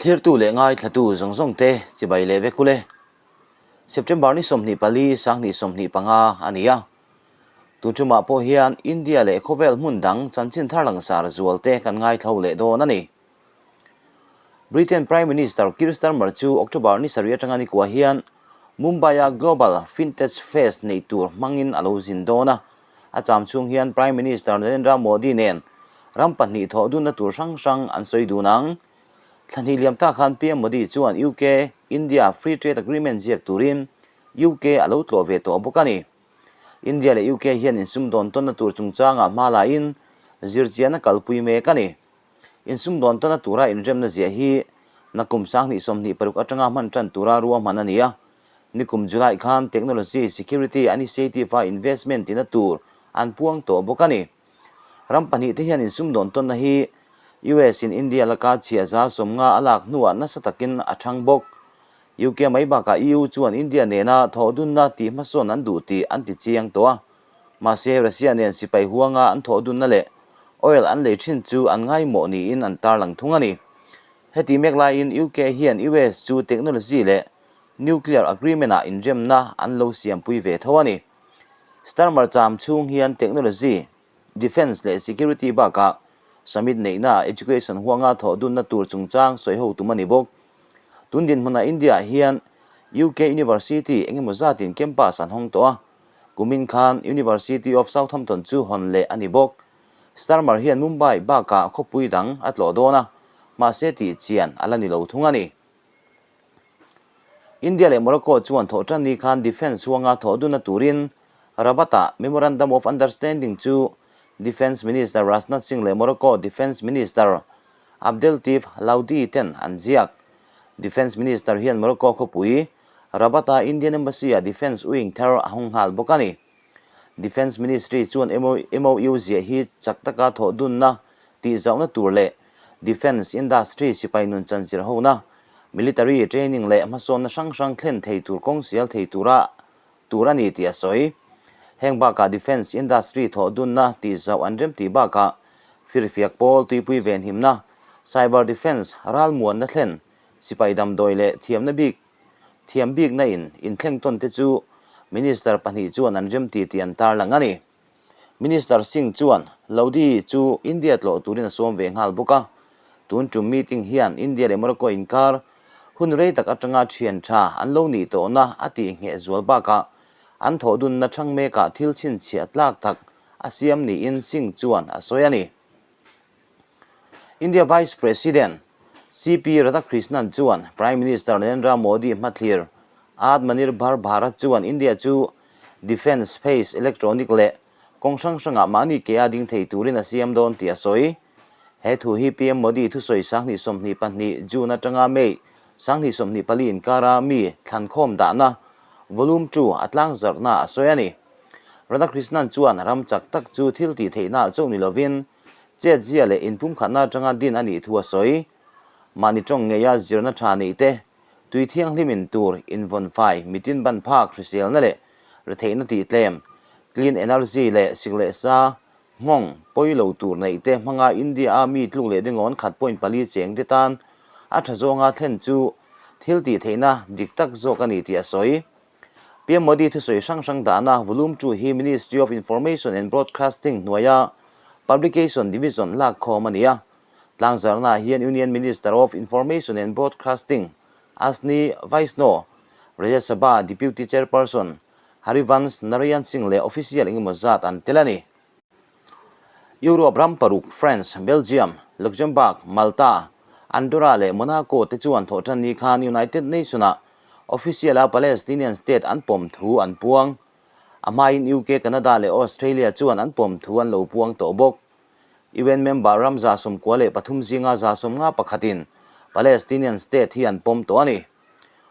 Thlirtu leh ngaithlatu zawng zawng te chibai leh vek ule. September ni 24 2025 a ni a. Tun tumah pawh hian India leh khawvel hmun dang chanchin thar langsar zual te kan ngaithlo leh dawn a ni. Britain Prime Minister Keir Starmer chu October ni sarih atanga ni kua hian Mumbai-a Global Fintech Fest neih tur hmangin a lo zin dawn a. A cham chhung hian Prime Minister Narendra Modi nen ram pahnih thawh dunna tur hrang hrang an sawi dun ang. Thla hnih liam tak khan PM Modi chuan UK, India Free Trade Agreement ziak turin UK a lo tlawh ve tawh bawk a ni. India leh UK hian insumdawn tawnna tur chungchangah hma lain zirchianna kalpui mek a ni. Insumdawn tawna tura inremna ziah hi nakum 2026 atanga hman tan tura ruahman a ni a. Nikum July khan Technology Security Initiative-a investment tina tur an puang tawh bawk a ni. Ram pahnih te hian insumdawn tawnna hi US in India laka chhia 50% a lak hnuah nasa takin a thang bawk. UK mai bakah EU chuan India nena thawhdunna tih hmasawn an duh tih an ti chiang tawh a. Mahse, Russia nen sipai huanga an thawh dunna leh oil an lei thin chu an ngaimawh niin an tarlang thung a ni. Heti mek laiin UK hian US chu technology leh nuclear agreement-ah inremna an lo siampui ve tho a ni. Starmer cham chhung hian technology, defence leh security bakah summit neihna education huanga thawh dunna tur chungchang sawiho tum a ni bawk. Tun dinhmunah India-ah hian UK University engemaw zatin campus an hawng tawh a. Kumin khan University of Southampton chu hawn leh a ni bawk. Starmer hian Mumbai bakah khawpui dang a tlawh dawn a, mahse tih chian a la ni lo thung a ni. India leh Morocco chuan thawh tan ni khan Defence huanga thawh dunna turin Rabat-ah Memorandum of Understanding chu Defence Minister Rajnath Singh leh Morocco Defence Minister Abdeltif Laudi ten an ziak. Defence Minister hian Morocco khawpui Rabat-a Indian Embassy-ah Defence Wing thar a hawng nghal bawk a ni. Defence Ministry chuan MOU ziah hi chak taka thawh dunna tihzauhna tur leh Defence Industry sipai nun chanchir hona, military training leh hmasawnna hrang hrang thlen thei tur kawng sial thei tura tur a ni tih a sawi. Heng bakah Defence Industry thawh dunna tihzauh an rem tih bakah firfiak pawl tuipui venhimna, cyber defence ralmuanna thlen, sipai damdawi leh thiamna bik Thiam bikna in inthleng tawn te chu Minister pahnih chuan an rem ti tih an tarlang a ni. Minister Singh chuan Lodi chu India tlawh turin a sawm ve nghal bawk a. Tun tum meeting hian India leh Morocco inkar hun rei tak atanga thian tha an lo nih tawhna a tih ngheh zual bakah an thawh dunna thang mekah thil chhinchhiah tlak tak a siam niin Singh chuan a sawi a ni. India Vice President CP Radhakrishnan chuan Prime Minister Narendra Modi hmathlir Aatmanirbhar Bharat chuan India chu Defence, Space, Electronic leh kawng hrang hrangah mahni ke a ding thei turin a siam dawn tih a sawi. He thu hi PM Modi thusawi 2022 June atanga May 2024 inkara mi thlankhawm dahna Volume 2 a tlangzarhna a sawi a ni. Radhakrishnan chuan ram chak tak chu thil tih theihna chauh ni lovin Chetzia leh inpumkhatna atanga din a nih thu a sawi. Mahni tawng ngeia zirna tha neih te, tui thianghlim in tur, invawn fai, mitin ban phak hriselna leh retheihna tih tlem, clean energy leh sik leh sa, nghawng, pawi lo tur neih te hmanga India-a mi tluk leh dingawn khat point pali cheng te tan a tha zawnga thlen chu thil tih theihna dik tak zawk a ni tih a sawi. PM Modi thusawi hrang hrang dahna Volume 2 hi Ministry of Information and Broadcasting hnuaia Publication Division lakkhawm a ni a. Tlangzarnaah hian Union Minister of Information and Broadcasting Ashni Vaishnaw, Rajya Sabha Deputy Chairperson Harivansh Narayan Singh leh official engemaw zat an tel a ni. Europe ram paruk France, Belgium, Luxembourg, Malta, Andorra leh Monaco te chuan thawhtan ni khan United Nation-ah official-a Palestinian state an pawm thu an puang. A hmain UK, Canada leh Australia chuan an pawm thu an lo puang tawh bawk. UN member ram 93 zinga 51in Palestinian state hi an pawm tawh a ni.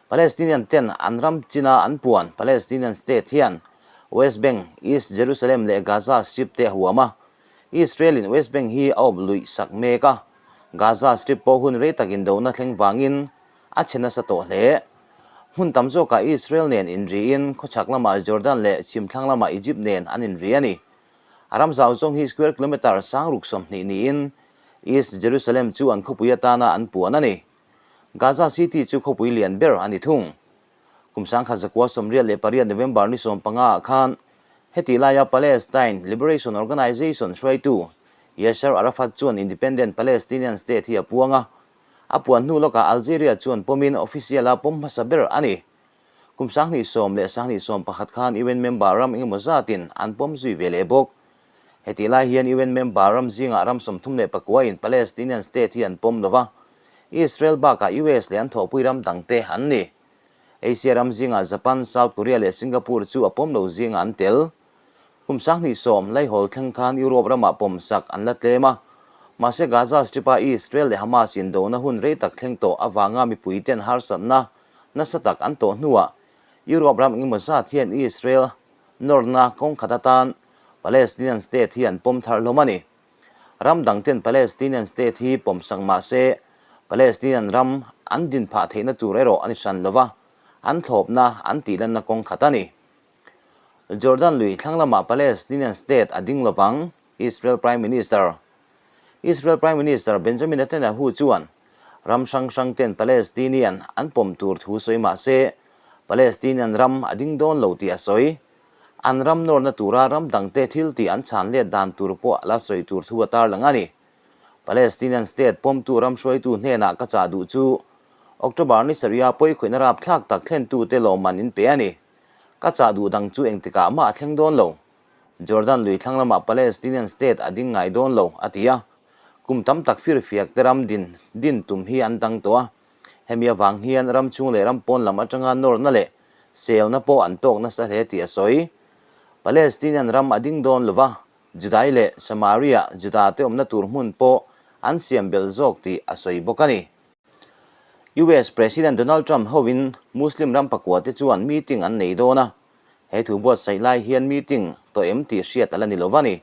Palestinian ten an ram china an puan Palestinian state hian West Bank, East Jerusalem leh Gaza Strip te a huam a. Israel in West Bank hi a awp luih sak mek a, Gaza Strip pawh hun rei tak indona thleng vangin a chhe nasa tawh hle. Hmun tam zawkah Israel nen inriin khawchhak lamah Jordan leh chhimthlang lamah Egypt nen an inri a ni. A ram zau zawng hi square kilometre 6020 niin East Jerusalem chu an khawpui atana an puan a ni. Gaza City chu khawpui lian ber a ni thung. Kum 1998 November ni 15 ah khan heti laia Palestine Liberation Organization hruaitu Yasser Arafat chuan independent Palestinian state hi a puang a, a puan hnu lawkah Algeria chuan pawmin official-a pawm hmasa ber a ni. Kum 2010 le 2011 khan UN member ram engemaw zatin an pawm zui ve leh bawk. Hetih lai hian UN member ram zingah ram 39 in Palestinian state hi an pawm lo va, Israel bakah US leh an thawhpui ram dangte an ni. Asia ram zingah Japan, South Korea leh Singapore chu a pawm lo zingah an tel. Kum 2010 laihawl thleng khan Europe ramah pawmsak an la tlem a, mahse Gaza Strip-a Israel leh Hamas indona hun rei tak thleng tawh avanga mipuiten harsatna nasa tak an tawh hnuah Europe ram engemaw zat hian Israel nawrna kawng khat atan Palestinian state hi an pawm thar hlawm a ni. Ram dangten Palestinian state hi pawmsak mah se Palestinian ram an din phah theihna tur erawh a ni hran lo va, an thlawpna an tihlanna kawng khat a ni. Jordan lui thlang lamah Palestinian state a ding lovang, Israel Prime Minister Israel Prime Minister Benjamin Netanyahu chuan ram hrang hrang ten Palestinian an pawm tur thu sawi mah se Palestinian ram a ding dawn lo tih a sawi. An ram nawrna tura ram dangte thil tih an chhan let dan tur pawh a la sawi tur thu a tarlang a ni. Palestinian state pawmtu ram hruaitu hnenah ka chah duh chu October ni sarih a pawikhawihna rapthlak tak thlentute lawmman in pe a ni. Ka chah duh dang chu engtikah mah a thleng dawn lo. Jordan lui thlang lamah Palestinian state a ding ngai dawn lo, a ti a. Kum tam tak firfiak te ram din din tum hi an dang tawh a. Hemi avang hian ram chhung leh ram pawn lam atanga nawrna leh selna pawh an tawk nasa hle tih a sawi. Palestinian ram a ding dawn lo va, Judai leh Samaria Juda te awmna tur hmun pawh an siam belh zawk tih a sawi bawk a ni. US President Donald Trump hovin Muslim ram pakua te chuan meeting an nei dawn a, he thu buatsaih lai hian meeting tawh em tih hriat a la ni lo va ni.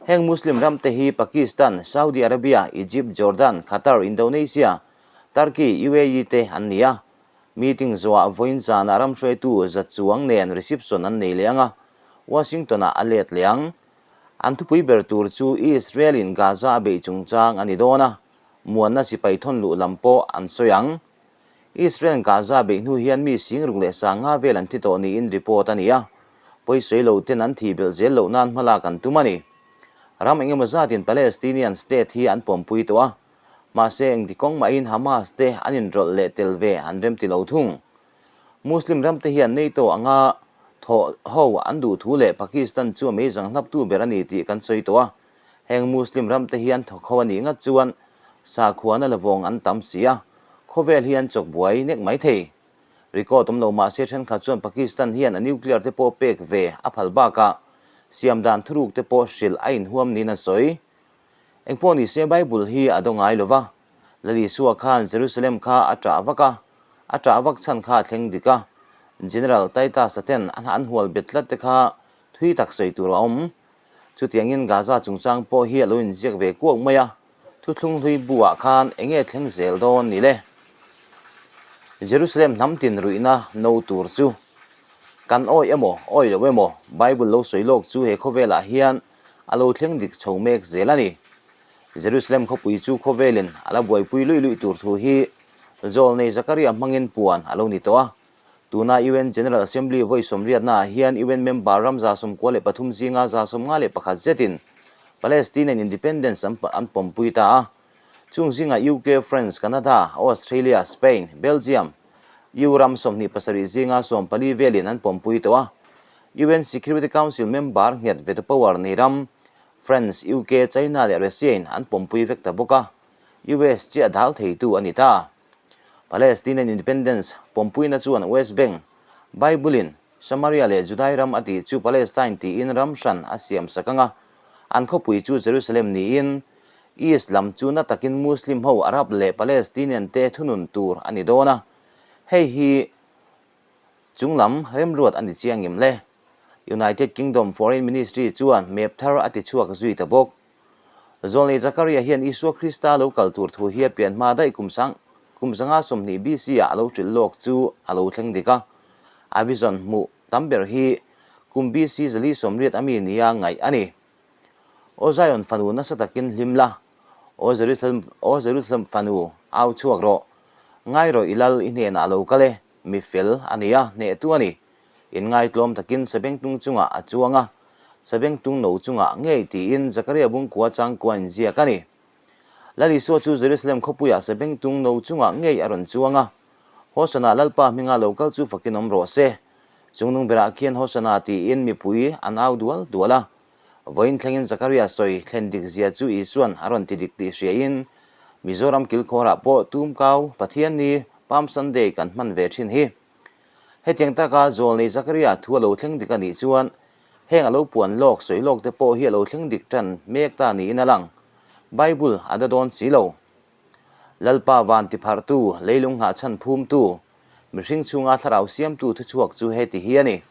Heng Muslim ram te hi Pakistan, Saudi Arabia, Egypt, Jordan, Qatar, Indonesia, Turkey, UAE te an ni a. Meeting zawhah vawiin zanah ram hruaitu za chuang nen reception an nei leh ang a, Washington-ah a let leh ang. An thupui ber tur chu Israel-in Gaza a beih chungchang a ni dawn a, muanna sipai thawn luh lam pawh an sawi ang. Israel Gaza beih hnu hian mi 6000 le 50 vel an thi tawh niin report a ni a, pawisawi lo ten an thih belh zel loh nan hmalak an tum a ni. Ram engemaw zatin Palestinian state hi an pawmpui tawh a, mahse engti kawng mahin Hamas te an inrawlh leh tel ve an remti lo thung. Muslim ram te hian NATO anga thawh ho an duh thu leh Pakistan chu a meizang hlaptu ber a ni tih kan sawi tawh a, Heng Muslim ram te hian thawk ho a nih ngat chuan sakhuana la vawng an tam si a, khawvel hi an chawk buai nek mai thei. Record awm lo mah se thenkhat chuan Pakistan hian a nuclear te pawh pek ve a phal bakah siam dan thuruk te pawh hrilh a inhuam niin an sawi. Engpawh ni se Bible hi a do ngai lo va, Lal Isua khan Jerusalem kha a ṭah vak a, a ṭah vak chhan kha a thleng dik a, General Titus-a ten an hual bet tlat te kha thui tak sawi tur a awm. Chutiangin Gaza chungchang pawh hi a lo inziak ve kuak mai a, thuthlung hlui buah khan eng nge thleng zel dawn ni le? Jerusalem hnam tin ruihna no tur chu kan awih emaw, awih lo emaw, Bible lo sawi lawk chu he khawvelah hian a lo thleng dik chho mek zel a ni. Jerusalem khawpui chu khawvelin a la buaipui luih luih tur thu hi Zawlnei Zakaria hmangin puan a lo ni tawh a. Tuna UN General Assembly vawi sawmriatnaah hian UN member ram 93 zinga 51 zetin Palestinian independence an an pawmpui ta a. Chung zingah UK, France, Canada, Australia, Spain, Belgium, EU ram 27 zinga 14 velin an pawmpui tawh a. UN Security Council member nghet veto power nei ram France, UK, China leh Russia-in an pawmpui vek ta bawk a. US chiah dal theitu a ni ta. Palestinian independence pawmpuina chuan West Bank, Bible-in Samaria leh Judai ram a tih chu Palestine tiin ram hran a siam sak ang a, an khawpui chu Jerusalem niin East lam chu na takin Muslim ho Arab leh Palestinian te thunun tur a ni dawn a, hei hi chunglam remruat a ni chiang em le? United Kingdom Foreign Ministry chuan map thar a ti chhuak zui ta bawk. Zawlnei Zakaria hian Isua Krista lo kal tur thu hi a pian hma daih kum sang kum 120 BC ah a lo hrilh lawk chu a lo thleng dik a. A vision hmuh tam ber hi kum BC 480 ami nia ngaih a ni. Aw Zion fanu nasa takin hlim la, Aw Jerusalem, Aw Jerusalem fanu au chhuak rawh. Ngai rawh i lal i hnenah a lo kal e, mi fel a ni a, hnehtu a ni. Inngaitlawm takin sabengtung chungah a chuang a, sabengtung no chungah ngei tiin Zakaria bungkua changkua inziak a ni. Lal Isua chu Jerusalem khawpuiah sabengtung no chungah ngei a rawn chuang a, Hosana Lalpa hminga lo kal chu fakin awm rawh se. Chungnung berah khian Hosana tiin mipui an au dual dual a. Vawiin thlengin Zakaria sawi thlen dik zia chu Isua'n a rawn ti dik tih hriain Mizoram kilkhawrah pawh tumkau Pathianni Palm Sunday kan hman ve thin hi. Hetiang taka zawlnei Zakaria thu a lo thleng dik a nih chuan heng a lo puan lawk sawi lawk te pawh hi a lo thleng dik tan mek ta niin a lang. Bible a da dawn si lo. Lalpa van tipharhtu, leilung nghahchhan phumtu, mihring chhunga thlarau siamtu thuchhuak chu heti hi a ni.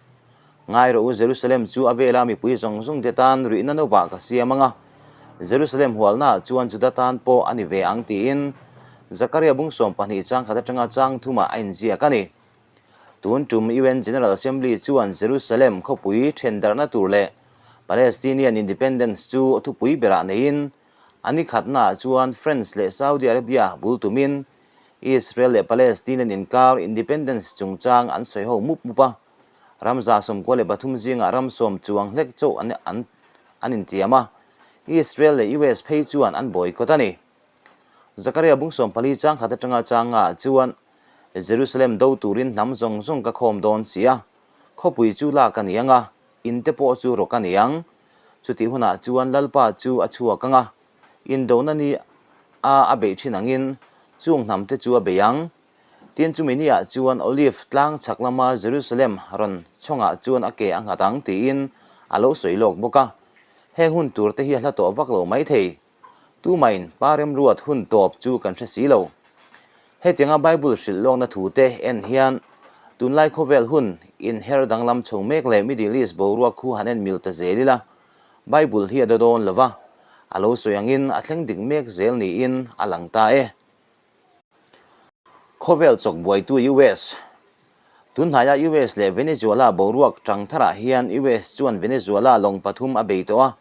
Ngai rawh u, Jerusalem chu a vela mipui zawng zawng te tan rihna novah ka siam ang a, Jerusalem hualnaah chuan Juda tan pawh a ni ve ang tiin Zakaria bung 12 chang khat atanga chang thumah a inziak a ni. Tun tum UN General Assembly chuan Jerusalem khawpui thendarhna tur leh Palestinian independence chu thupui berah neiin A ni khatnaah chuan France leh Saudi Arabia bul tumin Israel leh Palestine an inkar independence chungchang an sawi ho mup mup a, ram 93 zingah ram sawm chuang hlek chauh an an an intiam a, Israel leh US phei chuan an boycott a ni. Zakaria bung 14 chang khat atanga chang ngaah chuan Jerusalem do turin hnam zawng zawng ka khawm dawn si a, khawpui chu lak a ni ang a, in te pawh chu rawk a ni ang. Chutih hunah chuan Lalpa chu a chhuak ang a, indona ni a a beih thin angin chung hnam te chu a bei ang. Tin, chumi niah chuan Olive tlang chhak lama Jerusalem rawn chhawngah chuan a ke a nghat ang tiin a lo sawi lawk bawk a. Heng hun tur te hi a hla tawh vak lo maithei. Tumain pa remruat hun tawp chu kan hre si lo. Hetianga Bible hrilh lawkna thu te en hian tunlai khawvel hun inher danglam chho mek leh Middle East boruak khu han en mil ta zel ila, Bible hi a daw dawn lo va, a lo sawi angin a thleng dik mek zel niin a lang ta e. Khawvel chawk buaitu US. Tunhnaia US leh Venezuela boruak tang tharah hian US chuan Venezuela lawng pathum a bei tawh a,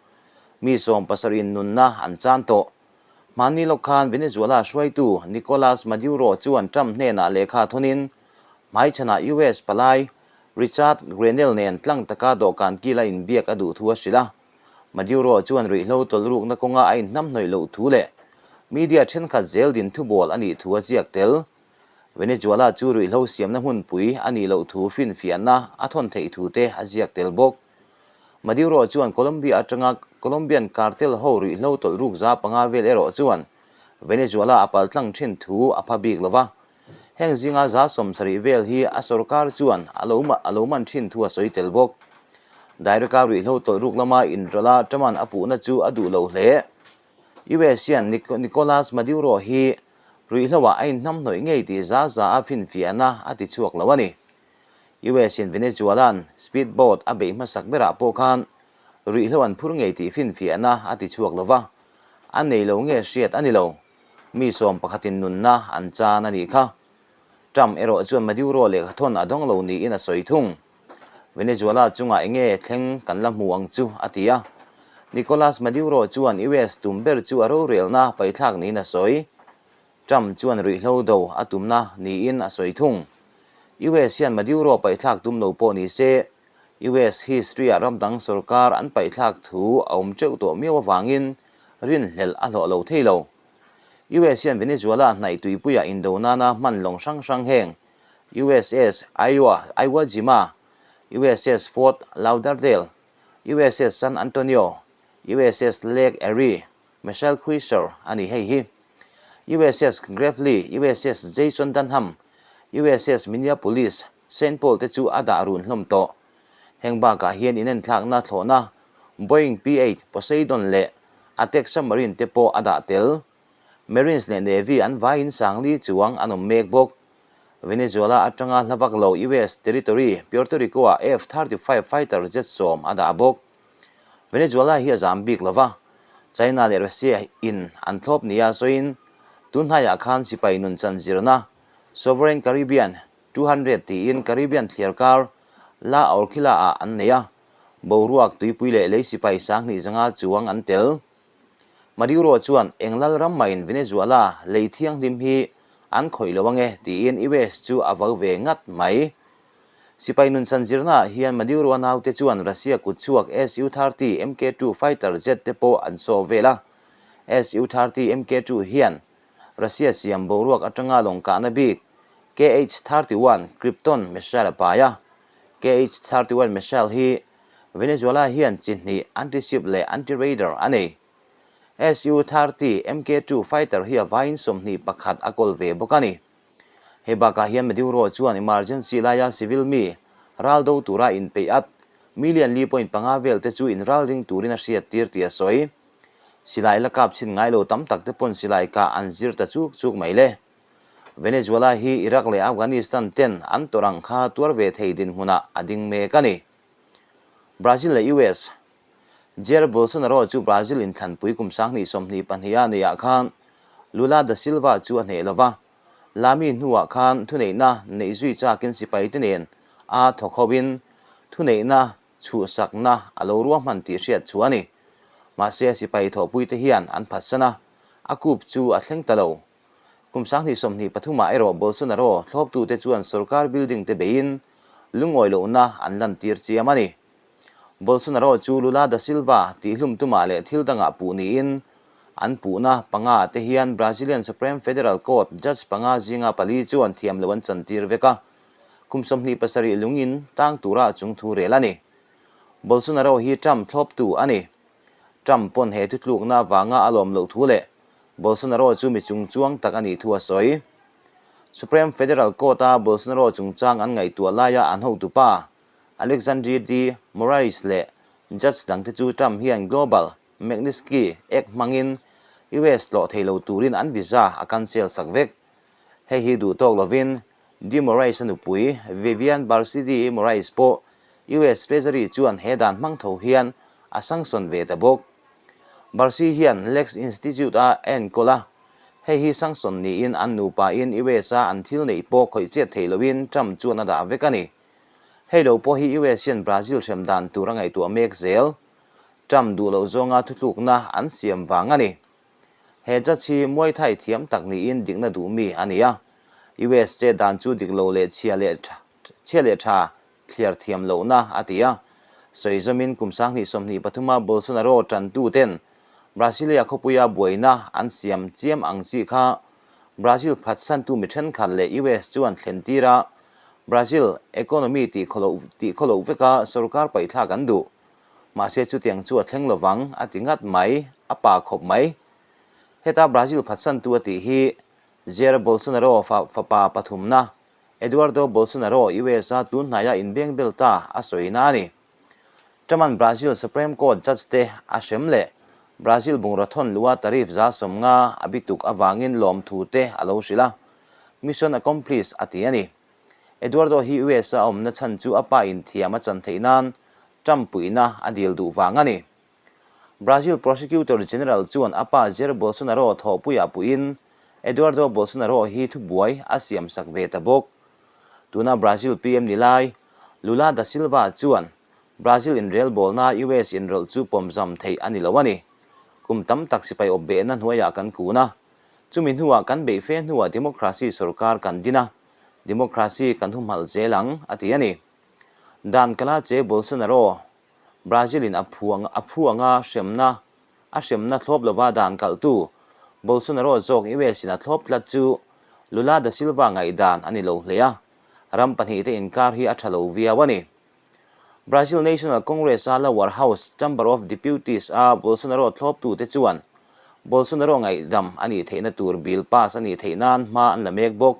mi 70 in nunna an chan tawh. Hmanni lawk khan Venezuela hruaitu Nicolas Maduro chuan Trump hnenah lehkha thawnin hmaichhanah US palai Richard Grenell nen tlang taka dawhkan kila inbiak a duh thu a hrilh a. Maduro chuan ruihhlo tawlhrukna kawnga a inhnamhnawih loh thu leh media thenkhat zel din thubawl a nih thu a ziak tel. Venezuela chu ruihhlo siamna hmunpui a nih loh thu finfiahna a thawn theih thu te a ziak tel bawk. Maduro chuan Colombia atanga Colombian cartel ho ruihhlo tawlhruk 500 vel erawh chuan Venezuela a paltlang thin thu a pha bik lo va. Heng zinga 70 vel hi a sorkar chuan a lo a lo man thin thu a sawi tel bawk. Direct-a ruihhlo tawlhruk lama inrawlh a Truman a puhna chu a duh lo hle. US hian Nicolas Maduro hi ruihhloah a inhnamhnawih ngei tih za za a finfiahna a ti chhuak lo a ni. US in Venezuela'n speed boat a beih hmasak berah pawh khan ruihhlo an phur ngei tih finfiahna a ti chhuak lo va, a nei lo nge hriat a ni lo. Mi sawm pakhatin nunna an chan a nih kha. Trump erawh chuan Maduro lehkha thawn a dawng lo niin a sawi thung. Venezuela chungah enge thleng kan la hmu ang chu a ti a. Nicolas Maduro chuan US tum ber chu a rorelna paithlak niin a sawi. Trump chuan ruihhlo do a tumna niin a sawi thung. US hian Maduro paithlak tum lo pawh ni se, US history-ah ramdang sorkar an paihthlak thu a awm teuh tawh miau avangin rinhlelh a hlawh lo thei lo. US hian Venezuela hnaih tuipuiah indo nana hman lawng hrang hrang heng USS Iowa, Iwo Jima, USS Fort Lauderdale, USS San Antonio, USS Lake Erie, Missile Cruiser a ni hei hi. USS Gravely, USS Jason Dunham, USS Minneapolis, Saint Paul te chu a dah run hlawm tawh. Heng bakah hian inenthlakna thlawhna Boeing P-8 Poseidon leh Atek submarine te pawh a dah tel. Marines leh Navy an vaiin sangli chuang an awm mek bawk. Venezuela atanga hla vak lo US territory Puerto Rico-ah F-35 fighter jet 10 a dah bawk. Venezuela hi a zam bik lo va, China leh Russia in an thlawp nia sawiin tunhnaiah khan sipai nunchan zirna Sovereign Caribbean 200 tiin Caribbean thliarkar La Orquilla-ah an nei a, boruak tuipui leh lei sipai 2500 chuang an tel. Maduro chuan eng lal ram mahin Venezuela lei thianghlim hi an khawih lo ange tiin US chu a vau ve ngat mai. Sipai nunchan zirnaah hian Maduro-a naute chuan Russia kutchhuak Su-30 Mk-2 fighter jet te pawh an saw vel a. Su-30 Mk-2 hian Russia siam boruak atanga lawng kahna bik KH-31 Krypton missile a pai a. KH-31 missile hi Venezuela hian chi hnih anti-ship leh anti-radar a nei. Su-30 Mk-2 fighter hi a vaiin 21 a kawl ve bawk a ni. Hei bakah hian Maduro chuan emergency laia civil mi ral do tura inpeih at million li point panga vel te chu inralring turin a hriat tir tih a sawi. Silai la kap chhin ngai lo tam tak te pawn silai kah an zir ta chuk chuk mai le. Venezuela hi Iraq leh Afghanistan ten an tawrh ang kha tuar ve thei dinhmunah a ding mek a ni. Brazil leh US. Jair Bolsonaro chu Brazil inthlanpui kum 2022 a neihah khan Lula da Silva chu a hneh lo va, Lami hnuah khan thuneihna neih zui chakin sipaite nen a thawk hovin thuneihna chhuhsakna a lo ruahman tih hriat chu a ni. Mahse a sipai thawhpuite hian an phatsan a, a kup chu a thleng ta lo. Kum 2023 ah erawh Bolsonaro thlawptute chuan sorkar building te beiin lungawi lohna an lantir chiam a ni. Bolsonaro chu Lula da Silva tihhlum tumah leh thil dangah puh niin an puhna panga te hian Brazilian Supreme Federal Court judge panga zinga pali chuan thiam lo an chantir vek a, kum 27 lungin tang tura a chung thu rel a ni. Bolsonaro hi Trump thlawptu a ni. Trump pawn he thutlukna avanga a lawm loh thu leh Bolsonaro chu mi chungchuang tak a nih thu a sawi. Supreme Federal Court-a Bolsonaro chungchang an ngaihtuah laia an hotupa Alexandre de Moraes leh judge dangte chu Trump hian Global Magnitsky Act hmangin US tlawh thei lo turin an visa a cancel sak vek. Hei hi duh tawk lovin de Moraes-a nupui Vivian Barsi de Moraes pawh US Treasury chuan he dan hmang tho hian a sanction ve ta bawk. Barsi hian Lex Institute a enkawl a, hei hi sanction niin an nupain US-a an thil neih pawh khawih chet thei loin Trump chuan a dah vek a ni. Hei lo pawh hi US hian Brazil hrem dan tur a ngaihtuah mek zel. Trump duh loh zawnga thutlukna an siam vang a ni. He judge hi Muay Thai thiam tak niin dikna duh mi a ni a. US che dan chu dik lo leh chhia leh chhia leh tha thliar thiam lohna a ti a. Sawi zawmin kum 2023 a Bolsonaro tantu ten Brasilia khawpuia buaina an siam chiam ang chi kha Brazil phatsantu mi thenkhat leh US chuan thlen tir a, Brazil economy tih khaw loh veka sorkar paihthlak an duh. Mahse chutiang chu a thleng lovang a ti ngat mai, a pa khawp mai. Heta Brazil phatsantu a tih hi Jair Bolsonaro fapa pathumna Eduardo Bolsonaro US-a tun hnaia inbeng bel ta a sawina a ni. Truman Brazil Supreme Court judge te a hrem leh Brazil bungraw thawn luha tariff 50% a bituk avangin lawmthu te a lo hrilh a, mission accomplished a ti a ni. Eduardo hi US a awmna chhan chu a pa in thiam a chan theih nan Trump puihna a dil duh vang a ni. Brazil Prosecutor General chuan a pa Jair Bolsonaro thawhpuiah puihin Eduardo Bolsonaro hi thubuai a siamsak ve ta bawk. Tuna Brazil PM ni lai, Lula da Silva chuan Brazil inrelbawlna US inrawlh chu pawmzam theih a ni lo a ni. Kum tam tak sipai awp behna hnuaiah kan kun a, chumi hnuah kan beih fe hnuah democracy sorkar kan din a, democracy kan humhalh zel ang, a ti a ni. Dan kala che Bolsonaro, Brazil-in a phu a phu anga hremna a hremna thlawp lova dan kalhtu Bolsonaro zawk US-in a thlawp tlat chu Lula da Silva ngaihdan a ni lo hle a, ram pahnihte inkar hi a tha lo viau a ni. Brazil National Congress-a Lower House, Chamber of Deputies-a Bolsonaro thlawptute chuan Bolsonaro ngaihdam a nih theihna tur bill pass a nih theih nan hma an la mek bawk.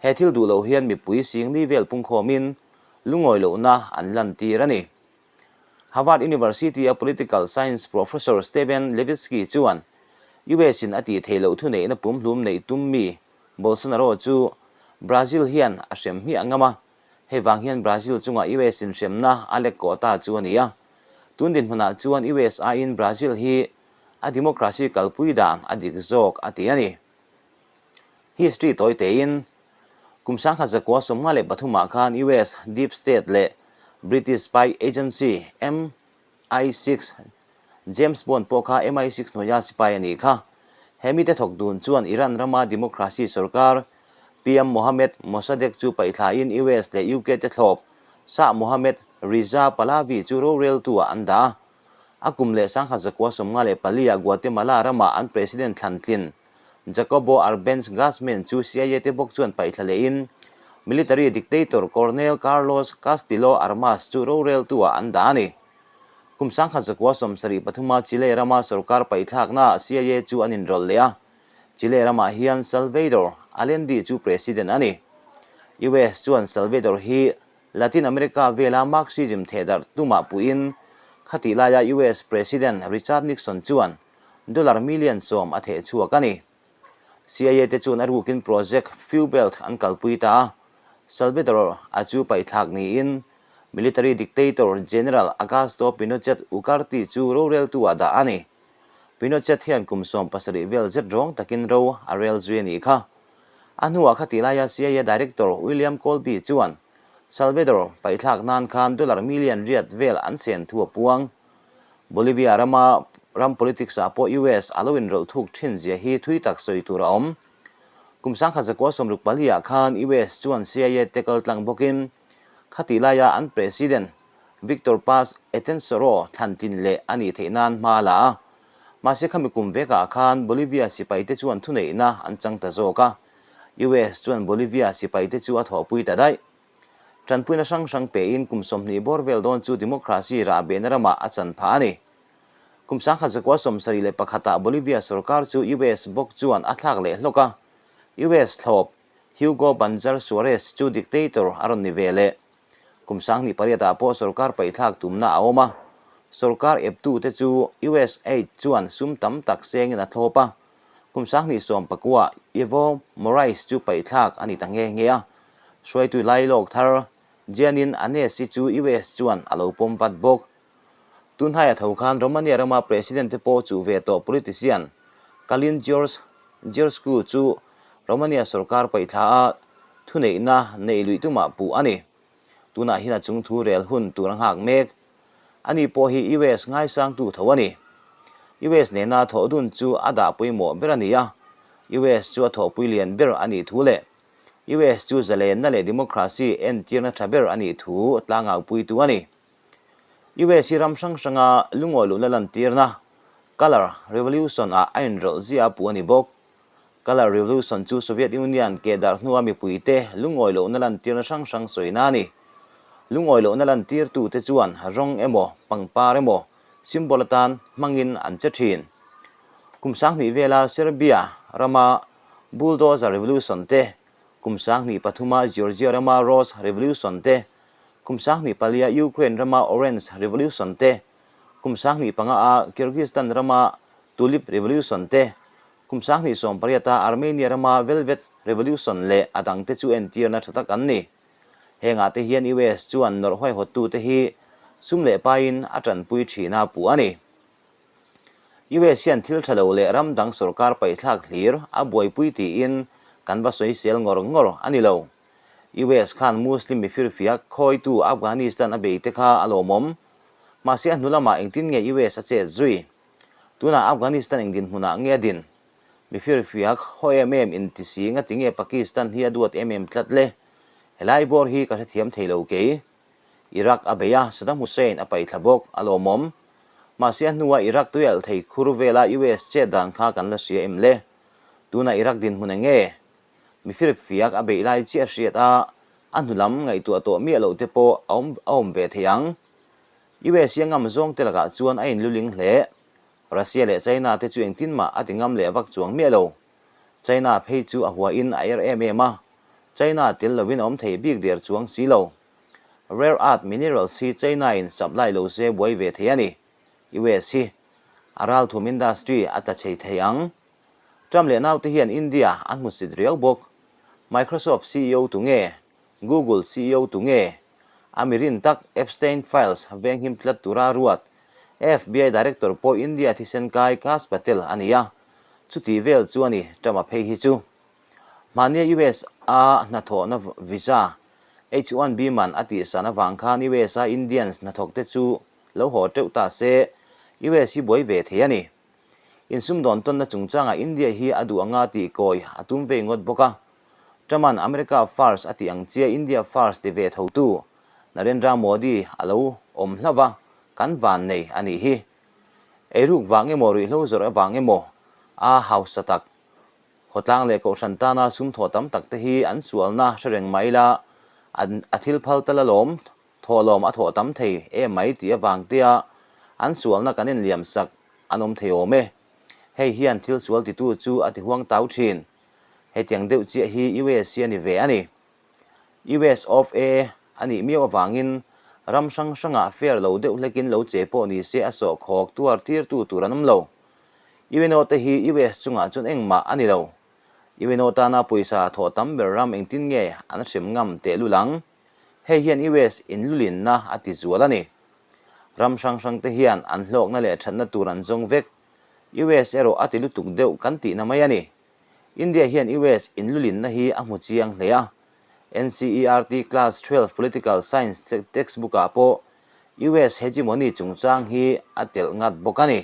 He thil duh loh hian mipui singli vel pungkhawmin lungawi lohna an lantir a ni. Harvard University-a political science professor Steven Levitsky chuan US-in a tih theih loh thuneihna pumhlum neih tum mi Bolsonaro chu Brazil hian a hrem hmiah ngam a, hei vang hian Brazil chungah US-in hremna a lek kawh ta chu a ni a. Tun dinhmunah chuan US aiin Brazil hi a democracy kalpui dan a dik zawk a ti a ni. History tawi tein Kum 1993 ah khan US Deep State leh British spy agency MI6, James Bond pawh kha MI6 hnuaia spy a nih kha. He mite thawk dun chuan Iran rama democracy sorkar PM Mohammad Mossadegh chu paihthlain US leh UK te thlawp Shah Mohammad Reza Pahlavi chu roreltu-ah an dah a. A kum leh 1954 ah Guatemala rama an president thlan tlin Jacobo Arbenz Guzman chu CIA te bawk chuan paihthla lehin military dictator Colonel Carlos Castillo Armas chu roreltu-ah an dah a ni. Kum 1973 a Chile rama sorkar paihthlaknaah CIA chu an inrawlh leh a, Chile ramah hian Salvador Allende chu president a ni. US chuan Salvador hi Latin America vela Marxism thehdarh tumah puiin khatih laia US President Richard Nixon chuan dollar million 10 a theh chhuak a ni. CIA te chuan a rukin Project Fuelbelt an kalpui ta a, Salvador a chu paihthlak niin military dictator General Augusto Pinochet Ugarte chu roreltu ah dah a ni. Pinochet hian kum 17 vel zet rawng takin ro a rel zui a nih kha. A hnuah khatih laia CIA Director William Colby chuan Salvador paihthlak nan khan dollar million riat vel an sen thu a puang. Bolivia rama ram politics ah pawh US a lo inrawlh thuk thin zia hi thui tak sawi tur a awm. Kum 1964 ah khan US chuan CIA te kal tlang bawkin khatih laia an President Victor Paz Estenssoro thlan tlin leh a nih theih nan hma a la a. Mahse khami kum vekah khan Bolivia sipai te chuan thuneihna an chang ta zawk a. US chuan Bolivia sipai te chu a thawhpui ta daih. Tanpuina hrang hrang pein kum 20 bawr vel dawn chu democracy rahbehna ramah a chan phah a ni. Kum 1971 ah Bolivia sorkar chu US bawk chuan a thlak leh hlawk a. US thlawp Hugo Banzer Suarez chu dictator a rawn ni ve leh. Kum 2008 ah pawh sorkar paihthlak tumna a awm a. Sorkar eptu te chu USAID chuan sum tam tak sengin a thlawp a. Kum 2019 ah Evo Morales chu paihthlak a ni ta nghe nghe a. Hruaitu lai lawk thar Jeanine Anesi chu US chuan a lo pawm vat bawk. Tunhai a tho khan Romania rama president te pawh chuh ve tawh politician Calin George Georgescu chu Romania sorkar paihthla a thuneihna neih luih tumah puh a ni. Tunah hian a chung thu rel hun tur a nghak mek. Ani pawh hi US ngaisangtu tho a ni. US nena thawh dun chu a dah pawimawh ber a ni a, US chu a thawhpui lian ber a nih thu leh US chu zalenna leh democracy entirna tha ber a nih thu tlangaupuitu a ni. US hi ram hrang hranga lungawi luhna lantirna Colour Revolution ah a inrawlh zia a puh a ni bawk. Colour Revolution chu Soviet Union keh darh hnua mipuite lungawi lohna lantirna hrang hrang sawina a ni. Lungawi lohna lantirtute chuan rawng emaw, pangpar emaw, symbol atan hmangin an che thin. Kum 2000 vela Serbia rama Bulldozer Revolution te, kum 2003 a Georgia rama Rose Revolution te, kum 2004 a Ukraine rama Orange Revolution te, kum 2005 a Kyrgyzstan rama Tulip Revolution te, kum 2018 a Armenia rama Velvet Revolution leh a dangte chu entirna tha tak an ni. Hengah te hian US chuan nawrh huaihawttute hi sum leh paiin a tanpui thin a puh a ni. US hian thil tha lo leh ram dang sorkar paihthlak hlir a buaipui tiin kan va sawisel ngawr ngawr a ni lo. US khan Muslim mifirfiak khawitu Afghanistan a bei te kha a lawmawm. Mahse a hnu lamah engtin nge US a chet zui? Tunah Afghanistan eng dinhmunah nge a din? Mifirfiak haw em em inti si ngati nge Pakistan hi a duat em em tlat le? Helai bawr hi ka hrethiam thei lo kei. Iraq a bei a, Saddam Hussein a paihthla bawk, a lawmawm. Mahse a hnua Iraq tuialh thei khur vela US chet dan kha kan la hria em le? Tunah Iraq dinhmun eng nge? Mifirfiak a beih lai chiah hriat a, a hnu lam ngaihtuah tawh miah loh te pawh a awm a awm ve thei ang. US hi a ngam zawng te lakah chuan a inluling hle. Russia leh China te chu engtin mah a ti ngam leh vak chuang miah lo. China phei chu a huain a er em em a, China tel lovin a awm thei bik der chuang si lo. Rare earth minerals hi China in supply lo se buai ve thei a ni. US hi a ralthum industry a tla chei thei ang. Trump leh naute hian India an hmusit riau bawk. Microsoft CEO tu nge? Google CEO tu nge? A mi rin tak Epstein Files venghim tlat tura ruat FBI Director pawh India thisen kai Kash Patel a ni a, chuti vel chu a ni Trump-a phei hi chu. Hmahnia US a hnathawhna visa H-1B man a tihsan avang khan US a Indians hnathawkte chu lo haw teuh ta se, US hi buai ve thei a ni. Insumdawn tawnna chungchangah India hi a duh anga tih kawi a tum vei ngawt bawk a. Trump-a'n America First a tih ang chiah India First ti ve thotu Narendra Modi a lo awm hlauh a, kan van nei a nih hi. Eiruk vang emaw ruihhlo zawrh avang emaw a hausa tak Khawtlang leh Kohhran tana sum thawh tam tak te hi an sualna hre reng mai la, a thil phal tal alawm, thawhlawm a thawh tam thei em mai tih avang tia an sualna kan inliam sak an awm thei awm e. Hei hian thil sual titu chu a ti huang tau thin. Hetiang deuh chiah hi US hi a ni ve a ni. US of A a nih miau avangin ram hrang hrangah fair lo deuh hlekin lo che pawh ni se a sawhkhawk tuar tirtu tur an awm lo. UNO te hi US chungah chuan engmah a ni lo. UNO tana pawisa thawh tam ber ram engtin nge an hrem ngam tehlul ang? Hei hian US inlulinna a ti zual a ni. Ram hrang hrang te hian an hlawkna leh thatna tur an zawng vek. US erawh a ti lutuk deuh kan tihna mai a ni. India hian US inlulinna hi a hmu chiang hle a. NCERT Class 12 Political Science textbook ah pawh US hegemony chungchang hi a telh ngat bawk a ni.